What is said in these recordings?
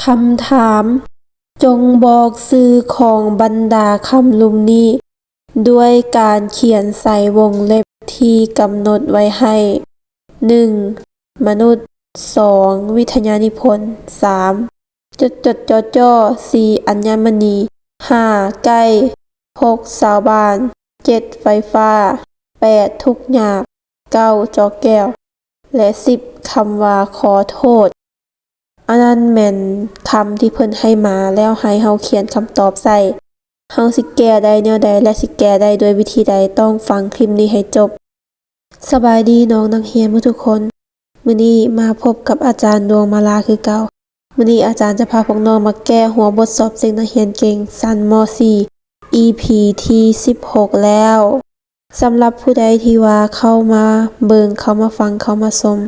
ຄຳຖາມ, ຈົ່ງບອກຊື່ຂອງບັນດາຄຳລຸ່ມນີ້ດ້ວຍການຂຽນໃສ່ວົງເລັບທີ່ກຳນົດໄວ້ໃຫ້. ໜຶ່ງ ມະນຸດ, ສອງ ວິທະຍານິພົນ, ສາມ ຈົດໆ ຈໍໆ, ສີ່ ອັນຍະມະນີ, ຫ້າ ໄກ່, ຫົກ ຊາວບ້ານ, ເຈັດ ໄຟຟ້າ, ແປດ ທຸກຍາກ, ເກົ້າ ຈອກແກ້ວ ແລະ ສິບ ຄຳວ່າຂໍໂທດ. ອັນນັ້ນແມ່ນຄຳທີ່ເພິ່ນໃຫ້ມາ ແລ້ວໃຫ້ເຮົາຂຽນຄຳຕອບໃສ່. ເຮົາຊິແກ້ໄດ້ແນວໃດ ແລະ ຊິແກ້ໄດ້ດ້ວຍວິທີໃດ, ຕ້ອງຟັງຄລິບນີ້ໃຫ້ຈົບ. ສະບາຍດີນ້ອງນັກຮຽນໝົດທຸກຄົນ. ມື້ນີ້ມາພົບກັບອາຈານດວງມາລາຄືເກົ່າ. ມື້ນີ້ອາຈານຈະພາພວກນ້ອງມາແກ້ຫົວບົດສອບເສັງນັກຮຽນເກັ່ງຊັ້ນ ມໍສີ່ ອີພີ ທີສິບຫົກແລ້ວ. ສຳລັບຜູ້ໃດທີ່ວ່າເຂົ້າມາເບິ່ງ, ເຂົ້າມາຟັງ, ເຂົ້າມາຊົມ,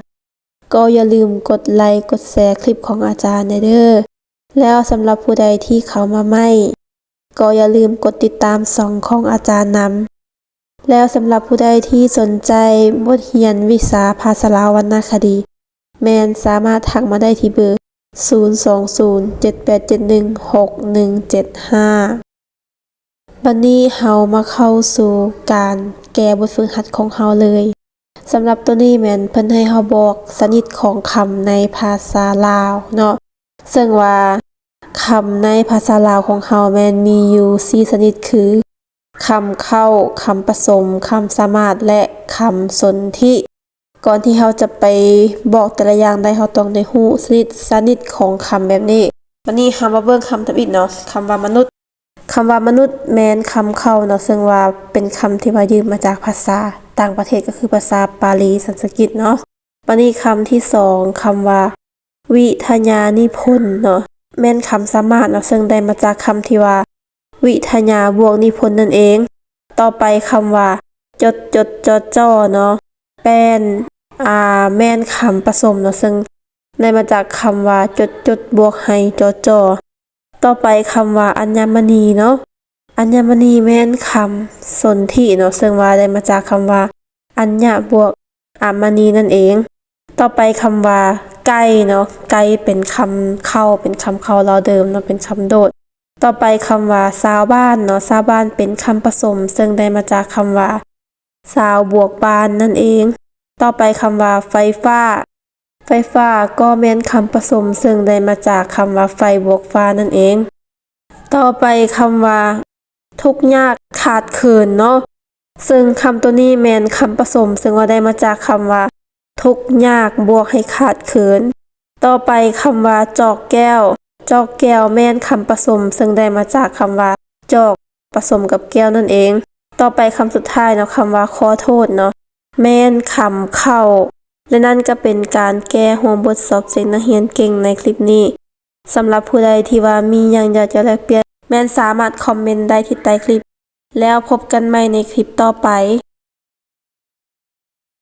ກໍຢ່າລືມກົດໄລ, ກົດແຊຄລິບຂອງອາຈານແດ່ເດີ້. ແລ້ວສຳລັບຜູ້ໃດທີ່ເຂົ້າມາໃໝ່, ກໍຢ່າລືມກົດຕິດຕາມຊ່ອງຂອງອາຈານນຳ. ແລ້ວສຳລັບຜູ້ໃດທີ່ສົນໃຈບົດຮຽນວິຊາພາສາລາວວັນນະຄະດີ, ແມ່ນສາມາດທັກມາໄດ້ທີ່ເບີ ສູນສອງສູນ ເຈັດແປດເຈັດໜຶ່ງ ຫົກໜຶ່ງເຈັດຫ້າ. ບັດນີ້ເຮົາມາເຂົ້າສູ່ການແກ້ບົດຝຶກຫັດຂອງເຮົາເລີຍ. ສຳລັບໂຕນີ້ແມ່ນເພິ່ນໃຫ້ເຮົາບອກຊະນິດຂອງຄຳໃນພາສາລາວເນາະ, ເຊິ່ງວ່າຄຳໃນພາສາລາວຂອງເຮົາແມ່ນມີຢູ່ສີ່ຊະນິດ ຄື ຄຳເຄົ້າ, ຄຳປະສົມ, ຄຳສາມາດ ແລະ ຄຳສົນທິ. ກ່ອນທີ່ເຮົາຈະໄປບອກແຕ່ລະຢ່າງໄດ້, ເຮົາຕ້ອງໄດ້ຮູ້ຊະນິດ, ຊະນິດຂອງຄຳແບບນີ້. ບັດນີ້ເຮົາມາເບິ່ງຄຳທຳອິດເນາະ, ຄຳວ່າມະນຸດ. ຄຳວ່າມະນຸດແມ່ນຄຳເຄົ້າເນາະ, ເຊິ່ງວ່າເປັນຄຳທີ່ວ່າຢືມມາຈາກພາສາຕ່າງປະເທດ, ກໍຄືພາສາປາລີ, ສັນສະກິດເນາະ. ບັດນີ້ຄຳທີສອງ, ຄຳວ່າວິທະຍານິພົນເນາະ, ແມ່ນຄຳສາມາດເນາະ, ເຊິ່ງໄດ້ມາຈາກຄຳທີ່ວ່າ ວິທະຍາບວກນິພົນນັ້ນເອງ. ຕໍ່ໄປຄຳວ່າ ຈົດຈົດຈໍຈໍ້ເນາະ, ແມ່ນ ອາ ແມ່ນຄຳປະສົມເນາະ, ເຊິ່ງໄດ້ມາຈາກຄຳວ່າ ຈົດຈົດບວກໄຮຈໍຈໍ້. ຕໍ່ໄປຄຳວ່າ ອັນຍະມະນີເນາະ, ອັນຍະມະນີແມ່ນຄຳສົນທິເນາະ, ເຊິ່ງວ່າໄດ້ມາຈາກຄຳວ່າ ອັນຍະບວກອະມະນີນັ້ນເອງ. ຕໍ່ໄປຄຳວ່າ ໄກ່ເນາະ, ໄກ່ເປັນຄຳເຄົ້າ, ເປັນຄຳເຄົ້າລາວເດີມເນາະ, ເປັນຄຳໂດດ. ຕໍ່ໄປຄຳວ່າ ຊາວບ້ານເນາະ, ຊາວບ້ານເປັນຄຳປະສົມ, ເຊິ່ງໄດ້ມາຈາກຄຳວ່າ ຊາວບວກບ້ານນັ້ນເອງ. ຕໍ່ໄປຄຳວ່າ ໄຟຟ້າ, ໄຟຟ້າກໍແມ່ນຄຳປະສົມ, ເຊິ່ງໄດ້ມາຈາກຄຳວ່າ ໄຟບວກຟ້ານັ້ນເອງ. ຕໍ່ໄປຄຳວ່າ ທຸກຍາກຂາດເຂີນເນາະ, ເຊິ່ງຄຳໂຕນີ້ແມ່ນຄຳປະສົມ, ເຊິ່ງວ່າໄດ້ມາຈາກຄຳວ່າ ທຸກຍາກບວກໃຫ້ຂາດເຂີນ. ຕໍ່ໄປຄຳວ່າ ຈອກແກ້ວ, ຈອກແກ້ວແມ່ນຄຳປະສົມ, ເຊິ່ງໄດ້ມາຈາກຄຳວ່າ ຈອກປະສົມກັບແກ້ວນັ້ນເອງ. ຕໍ່ໄປຄຳສຸດທ້າຍເນາະ, ຄຳວ່າ ຂໍໂທດເນາະ, ແມ່ນຄຳເຄົ້າ. ແລະ ນັ້ນກໍເປັນການແກ້ຫົວບົດສອບເສັງນັກຮຽນເກັ່ງໃນຄລິບນີ້. ສຳລັບຜູ້ໃດທີ່ວ່າມີຫຍັງຢາກຈະແລກປ່ຽນ, ແມ່ນສາມາດຄອມເມັນໄດ້ທີ່ໃຕ້ຄລິບ, ແລ້ວພົບກັນໃໝ່ໃນຄລິບຕໍ່ໄປ.